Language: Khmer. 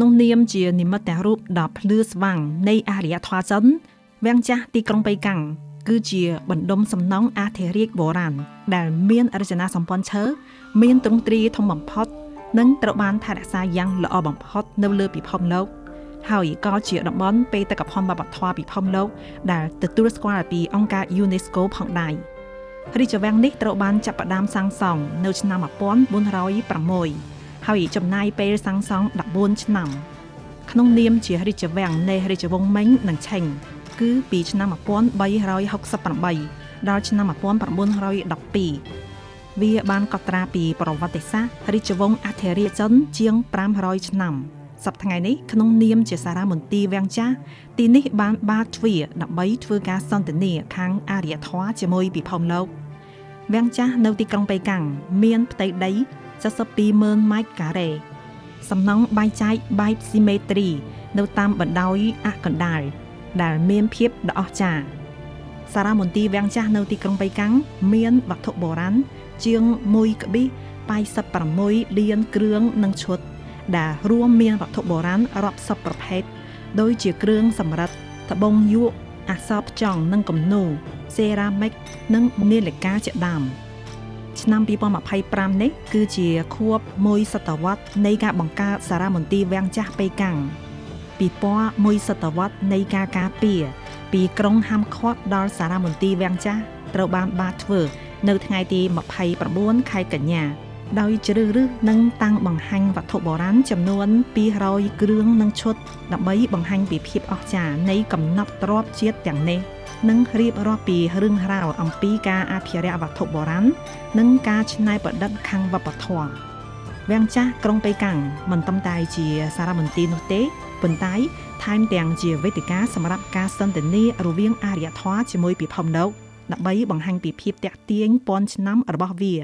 ក្នុងនាមជានិមិត្តរូបដ៏ភ្លឺស្វាងនៃអរិយធម៌ចិនវាំងចាស់ទីក្រុងប៉េកាំងគឺជាបណ្ដុំសំណង់អធិរាជបុរាណដែលមានរចនាសម្ព័ន្ធឈើមានទ្រង់ទ្រាយធំបំផុតនិងត្រូវបានថែរក្សាយ៉ាងល្អបំផុតនៅលើពិភពលោកហើយក៏ជាតំបន់បេតិកភណ្ឌវប្បធម៌ពិភពលោកដែលទទួលស្គាល់ពីអង្គការ UNESCO ផងដែររាជវាំងនេះត្រូវបានចាប់ផ្ដើមសាងសង់នៅឆ្នាំ1406ហើយចំណាយពេលសាងសង់14ឆ្នាំក្នុងនាមជារាជវាំងនៃរាជវង្សមិញនិងឆេងគឺពីឆ្នាំ1368ដល់ឆ្នាំ1912វាបានកត់ត្រាពីប្រវត្តិសាស្ត្ររាជវង្សអធិរាជចិនជាង500ឆ្នាំសប្តាហ៍ថ្ងៃនេះក្នុងនាមជាសារមន្ទីរវាំងចាស់ទីនេះបានបើកទ្វារដើម្បីធ្វើការសន្ទនាខាងអរិយធម៌ជាមួយពិភពលោកវាំងចាស់នៅទីក្រុងប៉េកាំងមានផ្ទៃដី 420,000 ម៉ែត្រការ៉េសំណង់បែងចែកបែបស៊ីមេទ្រីនៅតាមបណ្ដោយអកណ្ដាលដែលមានភាពដ៏អស្ចារ្យសារមន្ទីរវាំងចាស់នៅទីក្រុងប៉េកាំងមានវត្ថុបុរាណជាង 1.86 លានគ្រឿងនិងឈុតដែលរួមមានវត្ថុបុរាណរាប់សិបប្រភេទដូចជាគ្រឿងសំរឹទ្ធត្បូងយក់អក្សរផ្ចង់និងគំនូរសេរ៉ាមិកនិងនាឡិកាជាដើមឆ្នាំ2025នេះគឺជាខួបមួយសតវត្សនៃការបង្កើតសារមន្ទីរវាំងចាស់ប៉េកាំងពិព័រណ៍មួយសតវត្សនៃការការពារពីក្រុងហាំឃាត់ដល់សារមន្ទីរវាំងចាស់ត្រូវបានបាតធ្វើនៅថ្ងៃទី29ខែកញ្ញាដោយជ្រើសរើសនិងតាំងបង្ហាញវត្ថុបុរាណចំនួន200គ្រឿងនិងឈុតដើម្បីបង្ហាញពីភាពអស្ចារ្យនៃកំណប់ទ្រព្យជាតិទាំងនេះនិងរៀបរាប់ពីរឿងរ៉ាវអំពីការអភិរក្សវត្ថុបុរាណនិងការច្នៃប្រឌិតខាងវប្បធម៌វាំងចាស់ក្រុងប៉េកាំងមិនត្រឹមតែជាសារមន្ទីរនោះទេប៉ុន្តែថែមទាំងជាវេទិកាសម្រាប់ការសន្ទនារវាងអរិយធម៌ជាមួយពិភពលោកដើម្បីបង្ហាញពីភាពទាក់ទាញពាន់ឆ្នាំរបស់វា។